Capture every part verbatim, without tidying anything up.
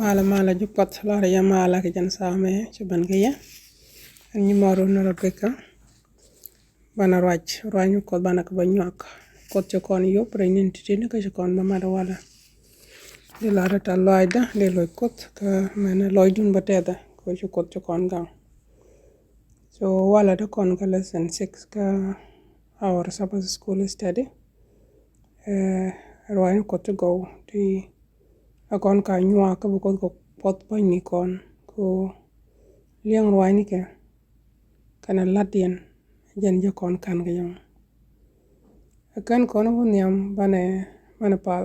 Malɛ malɛ ji̱ Kuɔth, lar yɛ malɛ kɛ jɛn thaamɛ ci ben kɛ yɛ. Ɛn nyimaru ni Rebecca. Banɛ ruac, ruac ni Kuɔth banɛ kɛ bä nyuak. Kuɔth ci kɔn yop rɛy ni̱n ti̱ti̱ ni kä ci kɔn bä mat walɛ. Di lar tɛ̈th lɔaacdä, di lɔc Kuɔth kä mɛn lɔcdun bä tɛthɛ kɛ ci Kuɔth ci kɔn gaŋ. So walɛ ti kɔn kä lesson six kä our Sabbath school study. Ruac ni Kuɔth ti gɔw ti a kɔn ka nyuak kä bi Kuɔth kɛ puɔth puɔ̱ny ni kɔn ko liɛŋ ruac ni kɛ kɛnɛ lat yɛn jɛn jɛ kɔn kan kɛ yɔŋ. Ɛ kɛn kɔn wä nhiam banɛ banɛ pal.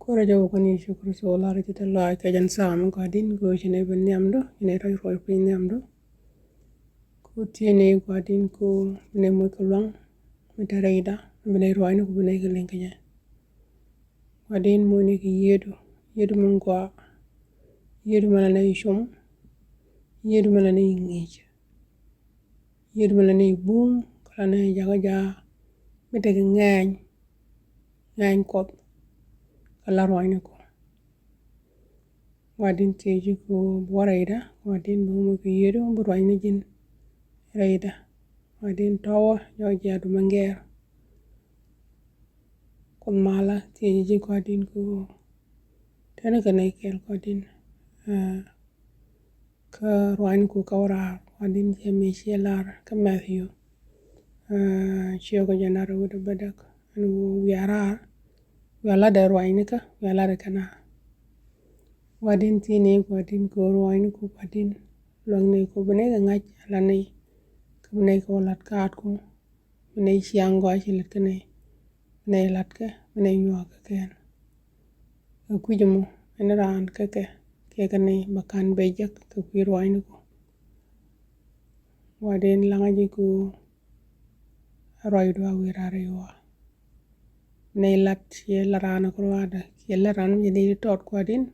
Kuäärä jɛ wä kɔn Yecu Kritho lar ci te lɔac kɛ jɛn thaamɛ Gua̱di̱n ko ci nɛ bi nhiamdu, ci nɛ tɔc ruɔc piny nhiamdu. Ko tiee nɛ Gua̱di̱n ko bi nɛ moc kɛ luaŋ mi te rɛyda, mi bi nɛ ruacni ko bi nɛ kɛ liŋ kɛ jɛ. Gua̱di̱n moc ni kɛ yieedu, yieedu mi gɔaa, yieedu mi la nɛ cum, yieedu mi la nɛ ŋi̱i̱c, yieedu mi la nɛ buŋ, kɛ la nɛ jakä jaa mi tekɛ ŋɛɛny, ŋɛɛny Kuɔth kɛ la ruacni ko. Gua̱di̱n tiee ji̱ ko bi wä rɛyda, Gua̱di̱n bi wä moc kɛ yieedu, bi ruacni ji̱n rɛyda. Gua̱di̱n tɔwä jɔk jiaadu mɛ ŋɛɛr. Kuoth malä tiee ji̱ Gua̱di̱n ko teni kɛ nɛy kɛl Gua̱di̱n. Kä ruany ku kä wä raar Gua̱di̱n jɛ mi ciɛ lar kä Matthew ciɛ kɛ jɛ nar wut bädäk. Ɛn wiaa raar, wiaa lat dɛ ruany ni kä, wiaa lat dɛ kɛ na. Gua̱di̱n ti̱i̱ ni Gua̱di̱n ko ruany ni ku Gua̱di̱n luäŋ ni ku bi ni kɛ ŋa̱c ala ni kä bi ni kɛ wä lat kaat ku. Bi nɛy ciaŋ gɔaa ci lät kä nɛy, bi nɛy latkɛ, bi nɛy nyuakä kɛɛl. Kɛ kui̱c ɛmɔ ɛn raan kä kɛ kiɛ kä nɛy bɛ ka̱n bɛ jek kɛ kui̱ ruacni ku. Gua̱di̱n laŋä ji̱ ku a ruacdu a wi̱i̱ raar i̱ wä. Bi nɛy lat ciɛ la raan kä ruaadä ciɛ la raan mi jɛ ni tɔɔt Gua̱di̱n.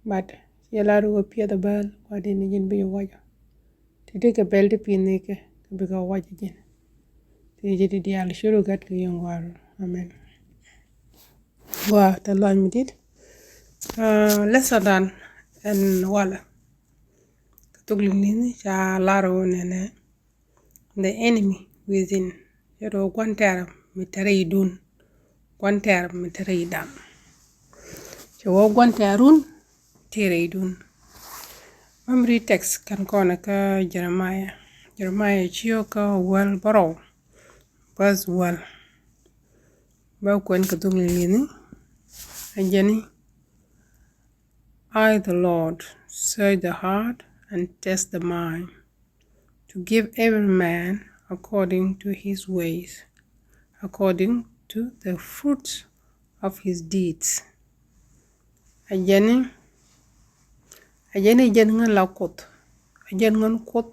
But ciɛ la ruk a piɛth a bäl Gua̱di̱n ni ji̱n bi jɛ wacä. Ti ti kɛ bɛl ti pi̱n ni kɛ kɛ bikɛ wac ji̱n. Ti ji̱ ti diaal curu gat kɛ yɔ̱ŋ waru. Amen. Gua tɛ lɔny mi dit. Lesson dan ɛn walɛ kɛ thuk liŋ ni ca lar wä nɛnɛ. The enemy within. Cɛ rɔ gua̱n tɛɛr mi tɛrɛ idun. Gua̱n tɛɛr mi tɛrɛ idan. Cɛ wä gua̱n tɛɛrun tɛrɛ idun. Memory text kan kɔnɛ kä Jeremiah. Jeremiah ciö kä wäl bärɔw. Verse wäl. Bä kuɛn kɛ thuk liŋ liŋni. A jɛni. I, the Lord, search the heart and test the mind, to give every man according to his ways, according to the fruits of his deeds. A jɛni, a jɛni jɛn ŋän la Kuoth, a jɛn ŋän Kuoth.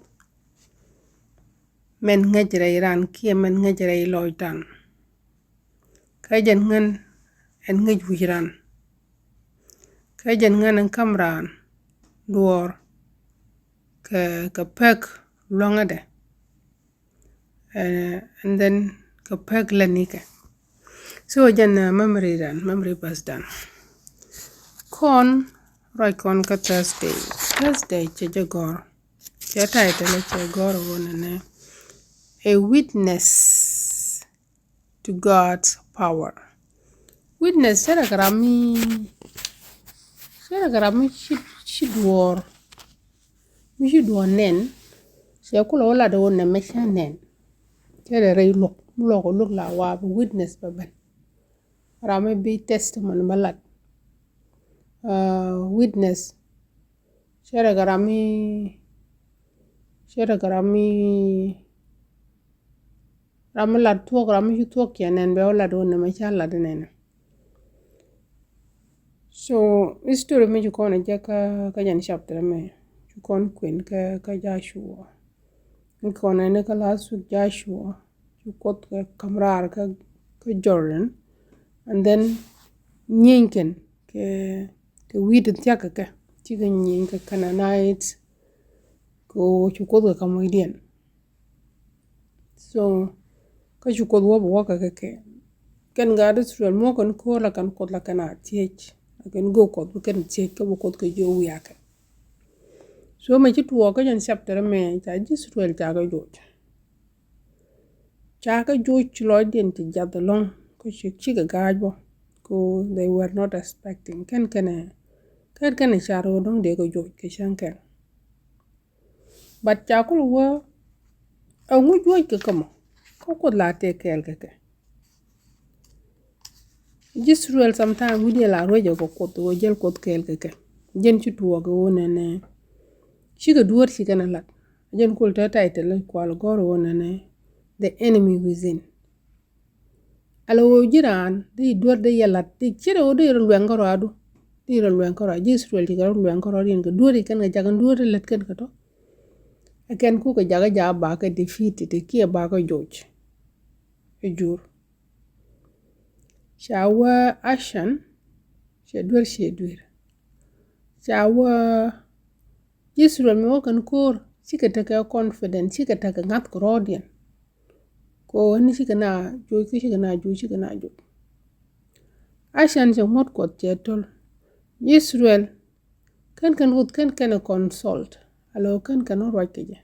Mɛn ŋäc rɛy ran kiɛ mɛn ŋäc rɛy lɔcdan. Kä jɛn ŋän ɛn ŋäc wi̱c ran. Kä jɛn ŋän ɛn ka̱m raan duɔɔr kɛ kɛ pek luäŋädɛ. And then kɛ pek lätnikɛ. So jɛn memory dan, memory verse dan. Kɔn ruac kɔn kä Thursday. Thursday cɛ jɛ gɔr. Cɛ title cɛ gɔr wä nɛnɛ, a witness to God's power. Witness cɛ rɛ kɛ ram mi, cɛ rɛ kɛ ram mi ci, ci duɔɔr, mi ci duɔɔr nɛn. Cɛ kulɛ wä lat wä nɛ mɛ cɛ nɛn. Cɛ rɛ rɛy luɔk, mi luɔk luɔk la wa bi witness bɛ ben. Ram mi bi testimony bɛ lat. Witness cɛ rɛ kɛ ram mi, cɛ rɛ kɛ ram mi, ram mi lat thuɔ̱k, ram mi ci thuɔ̱k cɛ nɛn bɛ wä lat wä nɛ mɛ ca lat nɛn. So history mi ci kɔn a jɛ kä kä jɛn chapter mɛ ci kɔn kuɛn kä kä Joshua. Ni kɔn a ni kä last week Joshua ci Kuoth kɛ ka̱m raar kä kä Jordan. And then nyieeny kɛn kɛ kɛ wi̱i̱ ti thia̱k kɛ kɛ ci kɛ nyieeny kɛ Canaanite. Kɛ ɣöö ci Kuoth kɛ ka̱m wi̱i̱diɛn. So kä ci Kuoth wä bi wäkɛ kɛ kɛ kɛn gaat Israel muɔ̱k kɛn ko̱o̱r la kɛn Kuoth la kɛn a thiec. Kɛn go̱o̱k Kuɔth bi kɛn thiec kä bi Kuoth kɛ jiök wiakɛ. So mɛ ci tuɔɔk kä jɛn chapter mɛ ca ji̱ Israel ca kɛ joc. Ca kɛ joc ci lɔcdiɛn ci jath ɛlɔ̱ŋ kä ci cikɛ ga̱a̱c bä. Ko they were not expecting kɛn kɛnɛ kɛn kɛnɛ car ɣöö dɔ̱ŋ dee kɛ joc kɛ cäŋ kɛn. But ca kul wä ɛŋu juɔc kɛ kä mɔ kä Kuoth la tëë kɛɛl kɛ kɛ. Ji̱ Israel sometime wi̱diɛ la ruecɛ kɛ Kuoth ɣöö jäl Kuoth kɛɛl kɛ kɛ. Jɛn ci tuɔɔk ɣöö nɛnɛ cikɛ dueer ci kɛn ɛ lat. Jɛn kul te title kual gɔ̱r ɣöö nɛnɛ the enemy within. Ala ɣöö ji̱ raan di duer di yɛ lat di ce̱t ɣöö di rɔ luɛŋ kärɔadu. Di rɔ luɛŋ kärɔa ji̱ Israel ci kɛ rɔ luɛŋ kärɔa riɛn kɛ duer ikɛn kɛ jakä duer di lät kɛn kɛ tɔ. Ɛ kɛn kukɛ jakä jakä bakä defeated kiɛ bakä joc. Ɛ jur ca wä Achan cɛ duer cɛ duer. Ca wä Israel mi wä kɛn ko̱o̱r cikɛ tekɛ confident cikɛ tekɛ ŋa̱th kɛ rɔɔdiɛn. Ko ni cikɛ na juɔc ki cikɛ na juɔc cikɛ na juɔc. Achan cɛ ŋuɔ̱t Kuɔth cɛ töl Israel. Kɛn kɛn Kuoth kɛn kɛn ɛ consult. Alɛ ɣöö kɛn kɛn ɔ ruac kɛ jɛ.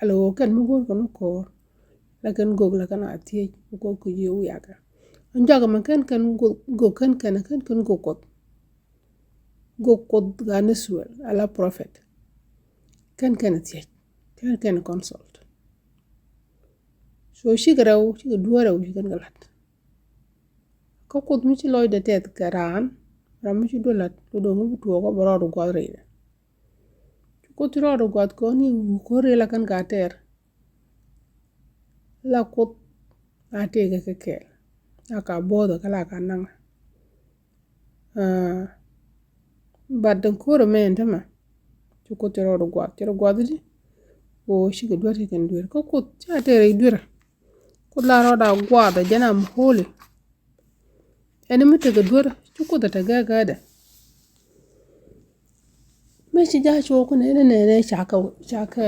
Alɛ ɣöö kɛn mi go̱o̱r kɛn ɔ ko̱o̱r. La kɛn gök la kɛn a thiec mi go̱o̱r kɛ ji̱ wiakɛ. Ɛn jɔakɛ mɛ kɛn kɛn gök kɛn kɛn kɛn kɛn gök Kuɔth. Gök Kuoth gan Israel ala prophet. Kɛn kɛn thiec kɛn kɛn consult. So cikɛ rɛw cikɛ duɔ̱ɔ̱r rɛw cikɛ kɛn kɛ la̱t. Kä Kuoth mi ci lɔcdɛ tɛth kɛ raan ram mi ci duɔ̱ɔ̱r la̱t kɛ do̱ŋ mi bi tuɔɔk ɔ bɛ rɔɔd guath rɛydɛ. Ci Kuoth ci rɔɔd guath kɔn i̱ wuu ko̱r rila kɛn ka tɛɛr. La Kuoth a tëëkɛ kɛ kɛɛl la ka bo̱o̱thɛ kä la ka naŋɛ. But den ko̱r ɛmɛ ɛn tämɛ ci Kuoth cɛ rɔɔd guath cɛ rɔ guath di. Ko cikɛ duer ci kɛn duer kä Kuoth ca tɛɛr i̱ duer. Kuoth la rɔɔd a guath ɛ jɛn am holy. Ɛn mi tekɛ duer ci Kuoth ɛ tekɛ gäädɛ. Mëë ci ja̱ cuɔɔk kunɛ nɛ nɛ nɛ cakɛ cakɛ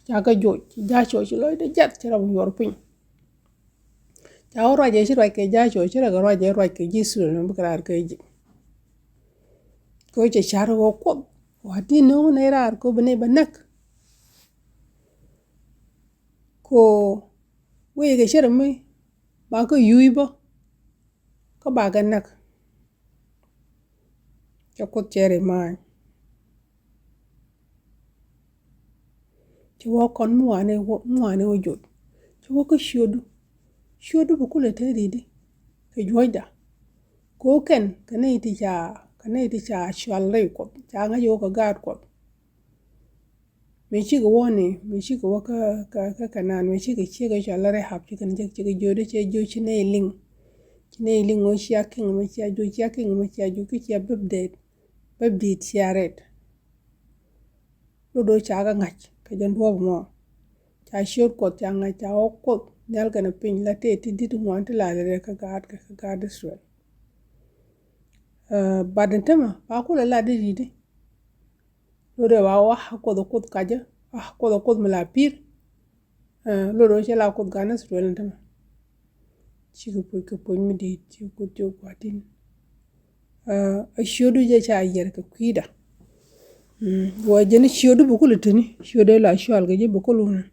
cakɛ joc ci ja̱ cuɔɔk ci lɔcdɛ jiath ci ram yuɔr piny. Ca wä ruacɛ ci ruac kɛ ja̱ cuɔɔk ci rɛkɛ ruacɛ ruac kɛ ji̱ Israel mi bikɛ raar kɛ ji̱. Ko cɛ car wä Kuoth wa ti no̱o̱ŋ nɛ raar ko bi nɛ bɛ näk. Ko wee kɛ cɛ rɛ mi ba kä yuuc bä. Kä bakɛ näk. Cɛ Kuoth cɛ ri ma̱a̱ny. Cɛ wä kɔn mi wani wä mi wani wä jot. Cɛ wä kä ciötdu. Ciötdu bi kulɛ te ridi kɛ juɔcda. Ko kɛn kɛ nɛy ti ca kɛ nɛy ti ca cual rɛy Kuɔth ca ŋäc wä kɛ gaat Kuɔth. Mëë cikɛ wä ni mëë cikɛ wä kä kä kä Kanan mëë cikɛ ciek ɛ cɔal Rehab cikɛ ni jek cikɛ jiöt cɛ jiöt ci nɛy liŋ. Ci nɛy liŋ ɣöö cia kiŋ mɛ cia jiöt cia kiŋ mɛ cia jiöt ki cia bäp det bäp dit cia ret. Lot ɣöö ca kɛ ŋa̱c kɛ jɛn duɔ̱ɔ̱p mɔ. Ca ciöt Kuɔth ca ŋa̱c ca wä Kuoth nhial kɛnɛ piny la tëë ti di̱t ŋuan ti la rɛl kä gaat kɛ kä gaat Israel. But in tämɛ ba kulɛ la di di̱t di. Lot ɛ wa wa Kuoth ɛ Kuoth kacä a Kuoth ɛ Kuoth mi la pi̱i̱r. Lot ɛ cɛ la Kuoth gan Israel in tämɛ. Cikɛ puc kɛ puc mi di̱i̱t ci Kuoth ci gua̱tin. Ɛ ciötdu jɛ ca yiɛr kɛ kui̱da. Wa jɛn ciötdu bi kulɛ teni ciötdu la cual kɛ jɛ bi kulɛ wuni.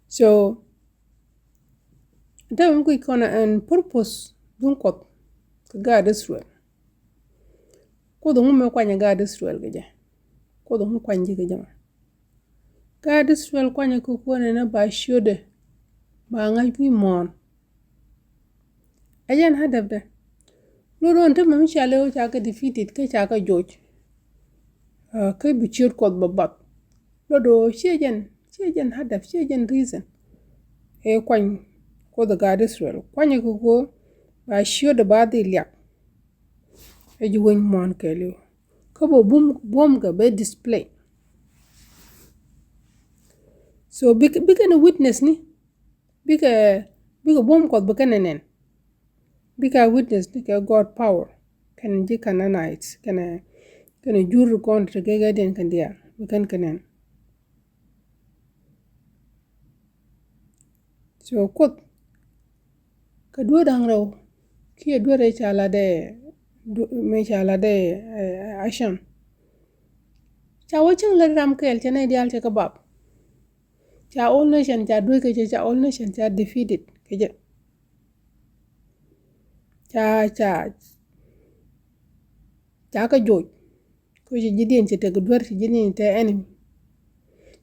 So dee mi kui̱ kɔn ɛn purpose duŋ Kuɔth kɛ gaat Israel. Kuoth ŋu mɛ kuany ɛ gaat Israel kɛ jɛ. Kuoth ŋu kuany ji̱ kɛ jɛ mɛ. Gaat Israel kuany ɛ kɛ kuɔnɛ ni ba ciötdɛ ba ŋa̱c wi̱i̱ muɔ̱ɔ̱n. Ɛ jɛn hadaf dɛ. Lot ɣöö ɛn tämɛ mi ca lɛ ɣöö ca kɛ defeated kä ca kɛ joc. Kä bi ciöt Kuɔth bä bath. Lot ɣöö ciɛ jɛn ciɛ jɛn hadaf ciɛ jɛn reason. Ëë kuany Kuoth ɛ gaat Israel kuany ɛ kɛ ɣöö ba ciötdɛ ba dhil liak. Ɛ ji̱ weny muɔ̱ɔ̱n kɛɛliw kä bä buɔ̱m buɔ̱m kɛ bɛ display. So bikɛ bikɛ ni witness ni bikɛ bikɛ buɔ̱m Kuɔth bikɛ nɛnɛn. Bikɛ witness ni kɛ God power kɛn ji̱ Canaanites kɛnɛ kɛnɛ jur kɔn ti gɛgɛdiɛn kɛn diaal bikɛn kɛ nɛn. So Kuoth kɛ dueer da̱ŋ rɛw kiɛ dueer rɛy ca latdɛ mëë ca lat dee, eh, action. Ca wä cieŋ lät ram kɛɛl, cɛ nɛy diaal cɛ kɛ bap. Ca all nation ca duec kɛ cɛ, ca all nation ca defeated kɛ jɛ. Ca, ca, ca kɛ joc. Kɛ ci ji̱diɛn ci tek duer, ci ji̱diɛn ci tek enemy.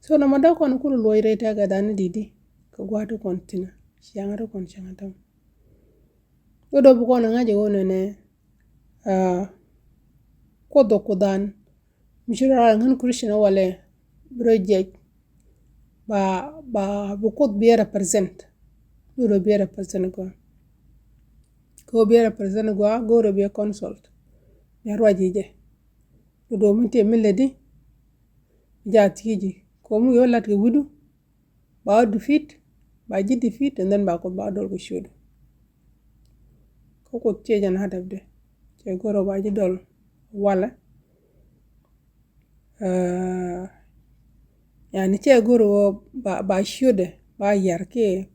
So nɔmɔ dee kɔn kul luɔc rɛy tɛkɛ dhan ni di̱t di kɛ gua̱a̱th ti kɔn thi̱n, ciaŋä ti kɔn ciaŋä tɔm. Wä dɔ̱p kɔn ŋa̱c ɛ wä nɛnɛ, ah, Kuoth ɛ Kuoth dhan mi ci rɔ ŋän Christian walɛ bi rɔ jiɛc. Ba, ba, bi Kuoth bi represent. Go̱o̱rɛ bi represent gua. Kɛ bi represent gua, go̱o̱rɛ bi consult. Bia ruac ji̱ jɛ. Do̱do̱ mi tëë mi lätdi, bi jaa thiec ji̱. Kɛ mi yɛ wä lat kɛ wi̱du, ba wä defeat, ba ji̱ defeat, and then ba Kuoth ba wä dɔl kɛ ciötdu. Kä Kuoth ciɛ jɛn hadaf dɛ. Cɛ go̱o̱rɛ ba ji̱ dɔl walɛ. Eh, yani cɛ go̱o̱rɛ wä ba, ba ciötdɛ, ba yar kiɛ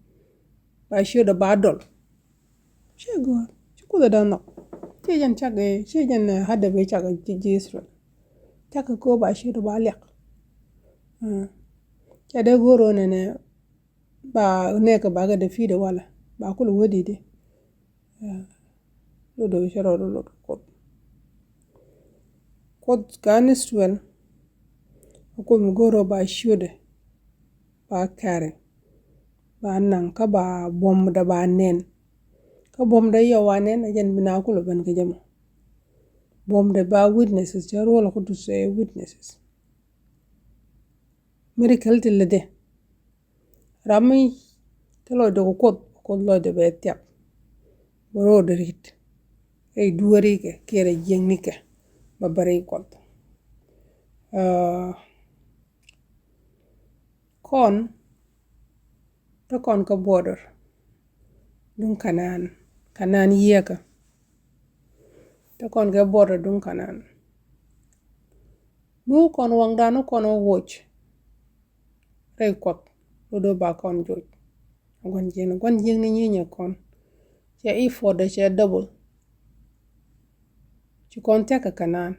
ba ciötdɛ ba dɔl. Cɛ go̱o̱r, ci Kuoth ɛ dɔ̱ŋ nhɔk. Ciɛ jɛn cak, ciɛ jɛn, eh, hadaf cak ji̱, ji̱ Israel. Cak kɛ ko̱ ba ciötdɛ ba liak. Eh, cɛ dee go̱o̱r wä nɛnɛ, ba nɛɛkɛ ba kɛ defeat walɛ, ba kul wä di̱t di. Eh, lot do̱ cɛ rɔɔd lot Kuoth. Kuoth kä Israel, Kuoth mi go̱o̱r wä ba ciötdɛ, ba kɛri, ba naŋ kä ba buɔ̱mdɛ ba nɛn. Kä buɔ̱mdɛ yɛ wa nɛn, ɛ jɛn bi na kul ben kɛ jɛ mɔ. Buɔ̱mdɛ ba witnesses, cɛ ruɔl kä tu sɛ witnesses. Miracle ti lätdɛ. Ram mi te lɔcdɛ kɛ Kuoth, Kuoth lɔcdɛ bɛ thiak. Bɛ ro̱o̱dɛ ri̱t. Rɛy dueerikɛ kiɛ rɛy jiäknikɛ, bɛ bɛ rɛy Kuɔth. Ah, kɔn, te kɔn kä border duŋ Kanan, Kanan yieekä. Te kɔn kɛ border duŋ Kanan. Mi wä kɔn waŋdan wä kɔn wä woc rɛy Kuɔth, lot do̱ ba kɔn joc. Gua̱n jiäkni, gua̱n jiäkni nyinyɛ kɔn. Cɛ effort dɛ cɛ double. Ci kɔn thiak kɛ Kanan.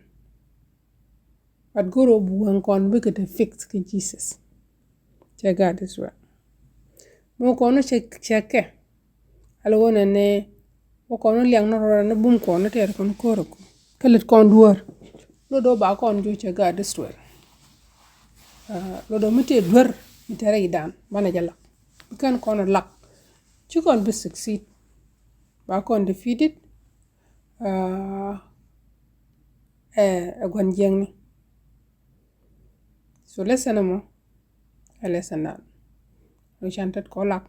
But go̱o̱r wä bi wä kɔn bikɛ te fix kɛ Jesus. Cɛ gaat Israel. Mi wä kɔn wä cɛ, cɛ kɛ. Ala wä nɛnɛ, wä kɔn wä liak ni rɔɔdɛ ni bum kɔn ni tɛɛr kɔn ko̱r kɔ. Kä lät kɔn duɔ̱ɔ̱r. Lot do̱ ba kɔn joc, cɛ gaat Israel. Ah, lot do̱ mi tëë duer mi te rɛydan, banɛ jɛ lak. Mi kɛn kɔn lak, ci kɔn bi succeed. Ba kɔn defeated. Ah, ɛ, ɛ gua̱n jiäkni. So lesson ɛmɔ, ɛ lesson dan. Lo can tet kɔ lak.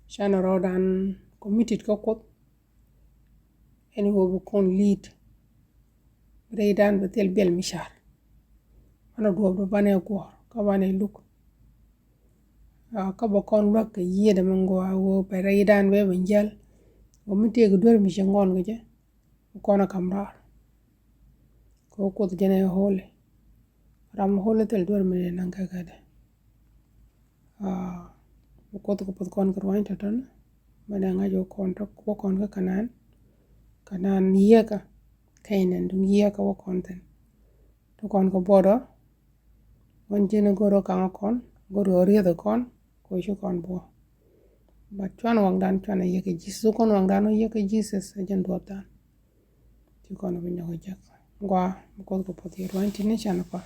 Canɛ rɔɔdan committed kä Kuoth. Ɛn ɣöö bi kɔn lead. Bi rɛydan bɛ thil biɛl mi car. Banɛ duɔ̱ɔ̱p dɔ banɛ guɔ̱ɔ̱r kä banɛ luk. Ah, kä bɛ kɔn luäk kɛ yiëëdɛ mi ŋɔaa ɣöö bɛ rɛydan bɛ bɛ jäl. Ɣöö mi tëëk duer mi cɛ ŋɔn kɛ jɛ, bi kɔn ɛ ka̱m raar. Kɛ ɣöö Kuoth jɛn ɛ holy. Ram holy thil duer mi dee naŋ kɛ kädɛ. Ah, bi Kuoth kɛ puɔth kɔn kɛ ruany tɔ̱tɔ̱n. Mɛnɛ ŋa̱c wä kɔn tɔ̱ wä kɔn kä Kanan. Kanan yieekä. Canaan duŋ yieekä wä kɔn thi̱n. Ti kɔn kɛ border. Gua̱n jiäkni go̱o̱r wä kaŋä kɔn, go̱o̱r wä rieth kɔn, kɛ ɣöö ci kɔn buɔ. But cuan waŋdan cuan a yiëë kɛ Jesus. Kɔn waŋdan wä yiëë kɛ Jesus, ɛ jɛn duɔ̱ɔ̱pdan. Ci kɔn bi nyɔk jek. Gua, bi Kuoth kɛ puɔth yɛ ruany tin ni can kɔn.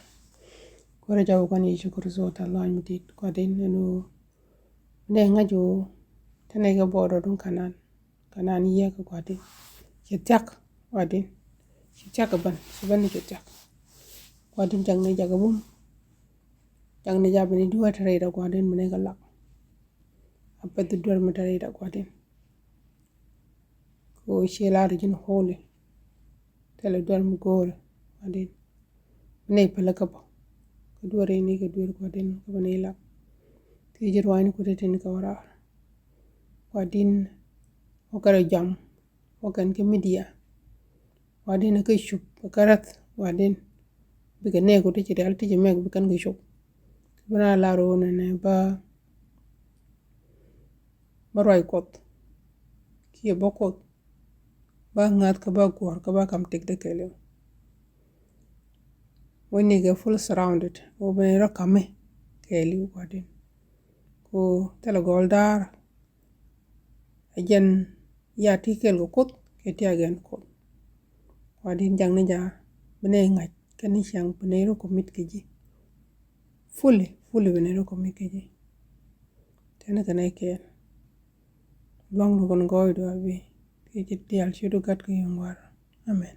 Go̱o̱rɛ jɔw kɔn Yecu Kritho tɛ̈th lɔaac mi di̱i̱t, Gua̱di̱n, ɛn ɣöö mi dee ŋa̱c ɣöö te nɛy kɛ border duŋ Kanan. Kanan yieekä, Gua̱di̱n. Cɛ thia̱k, Gua̱di̱n. Cɛ thia̱k kɛ ben, cɛ ben ni cɛ thia̱k. Gua̱di̱n, jakni jakä bum. Jakni jakä ben i̱ duer te rɛydɛ, Gua̱di̱n, mi nɛy kɛ lak. A pɛth duer mi te rɛydɛ, Gua̱di̱n. Kɛ ɣöö ciɛ lar ji̱n holy. Thilɛ duer mi go̱o̱rɛ, Gua̱di̱n. Mi nɛy pälikä bä. Kɛ duer ini kɛ duer, Gua̱di̱n, kä bä nɛy lak. Thiec ji̱ ruaacni ku te tin kɛ wä raar. Gua̱di̱n, wä kɛ rɔ jam, wä kɛn kä media. Gua̱di̱n, kä cup, kä räth, Gua̱di̱n. Bikɛ nɛɛku ti ci rial ti ci mɛk bi kɛn kɛ cup. Kä bi na lar ɣöö nɛnɛ bä, bä ruac Kuɔth. Kiɛ bä Kuoth ba ŋa̱th kä ba guɔ̱r kä ba kam tëkdä kɛɛliw. Wä nikɛ full surrounded, wä bi nɛy rɔ ka̱mi kɛɛliw Gua̱di̱n. Ku thilɛ gɔl da̱a̱r, ɛ jɛn ya ti kɛɛl kɛ Kuoth kɛ ti a gɛn Kuoth. Gua̱di̱n, jak ni ja̱ bi nɛy ŋa̱c kɛn ni ciaŋ bi nɛy rɔ commit kɛ ji̱. Fully, fully bi nɛy rɔ commit kɛ ji̱. Tɛn kɛ nɛy kɛɛl. Luaŋdu kɔn gɔɔydu a bi ti ci diaal ciötdu Gat kɛ Yiëë Ŋuan. Amen.